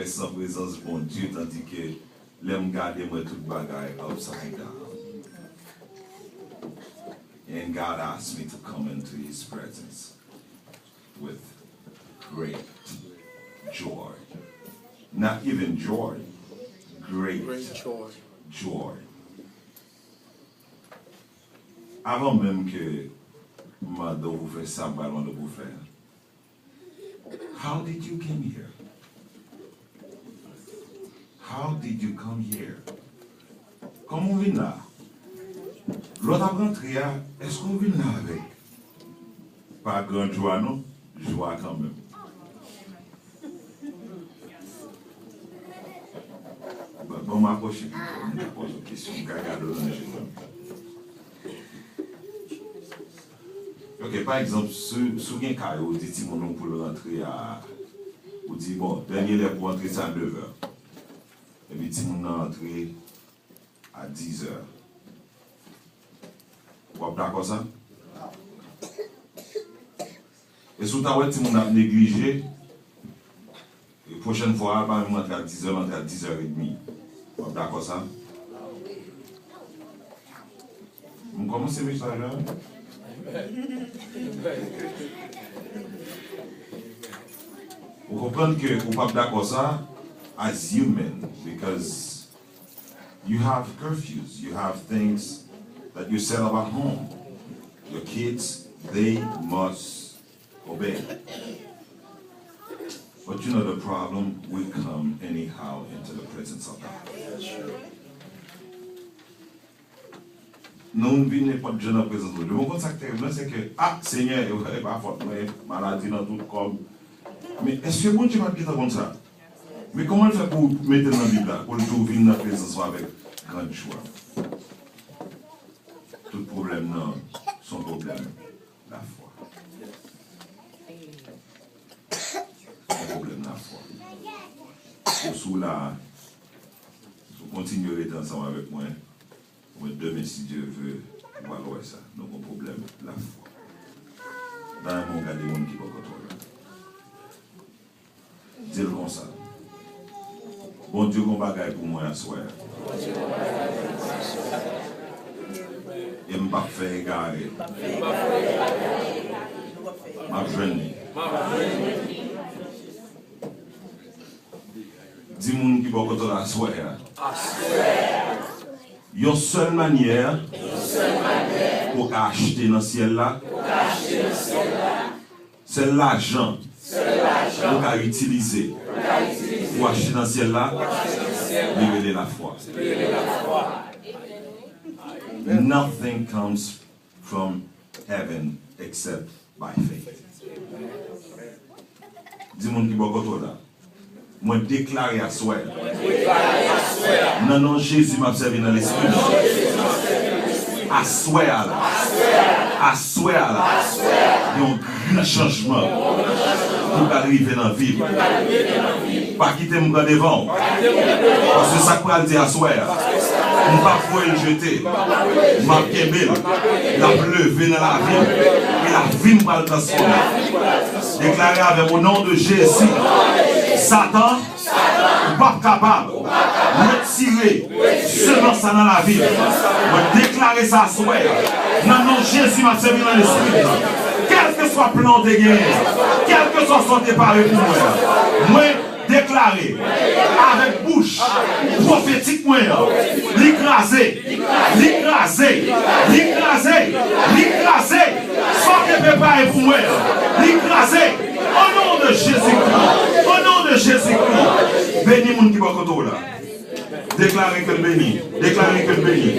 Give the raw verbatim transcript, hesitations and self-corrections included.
San prezans Bondye, tandike lè m gade, m wè tout bagay upside down. And God asked me to come into His presence with great joy. Not even joy, great joy. Avan menm ke m mande w pou fè sa m pral mande w pou fè a, how did you came here? How did you come here? Kòman w vin la? Lè w t ap rantre a, èske w vin la avèk pa gran jwa non, jwa kanmenm. Ban, ban m apwoche pito, m ka poze w kesyon, m ka gade w nan je kanmenm. Ok, pa egzanp, si, si w gen kay ou, ou di timoun ou pou l rantre a, ou di, bon, dènye lè pou w antre se a nevè. Epi timoun nan antre a dizè. W ap dakò sa? E si w ta wè timoun ap neglije, e pwochèn fwa a, pa menm antre a dizè, antre a dizè edmi. W ap dakò sa? M kòmanse mesaj la. Ou konprann ke ou p ap dakò sa as human, because you have curfews, you have things that you set up at home. Your kids, they must obey. But you know the problem, we come anyhow into the presence of God. Nou vin nenpòt jan nan prezans Bondye. Mwen konn sa k tèrib la, se ke, ah, Senyè, e, e pa fòt mwen, maladi nan tout kò m. Men èske Bondye pa t gentan konn sa? Men kòman l fè pou mete l nan Bib la, pou l di w vin nan prezans mwen avèk gran jwa? Tout pwoblèm nan, se yon pwoblèm lafwa. Se yon pwoblèm lafwa. Ou sou la, si w kontinye rete ansanm avèk mwen, mwen demen, si Dye vle, ou pral wè sa. Nou gon pwoblèm lafwa. Dayè mwen gade moun ki bò kote w la. Di l konsa, Bondye gon bagay pou mwen aswè a. E m p ap fè egare. M ap jwenn li. Di moun ki bò kote w la, aswè a. Yon sèl manyè pou w ka achte nan syèl la, sèl lajan ou ka itilize pou achte nan syèl la, li rele lafwa. Nothing comes from heaven except by faith. Di moun ki bò kote w la, mwen deklare aswè a, nan non Jezi m ap sèvi nan lespri m, aswè a la, aswè a la, gen yon gran chanjman ki pral rive nan vi m. Pa kite m pran devan w. Paske sa k pral di aswè a, m p ap voye l jete. M ap kenbe l. L ap leve nan lavi m. E lavi m pral transfòme. Deklare avè m, o non de Jezi. Satan, ou p ap kapab retire semans sa nan lavi m. Mwen deklare sa aswè a. Nan non Jezi, m ap sèvi nan lespri m. Kèlkeswa plan w te genyen, kèlkeswa sa w te pare pou mwen, mwen deklare avèk bouch pwofetik mwen an, li kraze, li kraze, li kraze, li kraze. Sa w te prepare pou mwen an, li kraze. O non de Jezikri, o non de Jezikri. Beni moun ki bò kote w la. Deklare ke l beni, deklare ke l beni.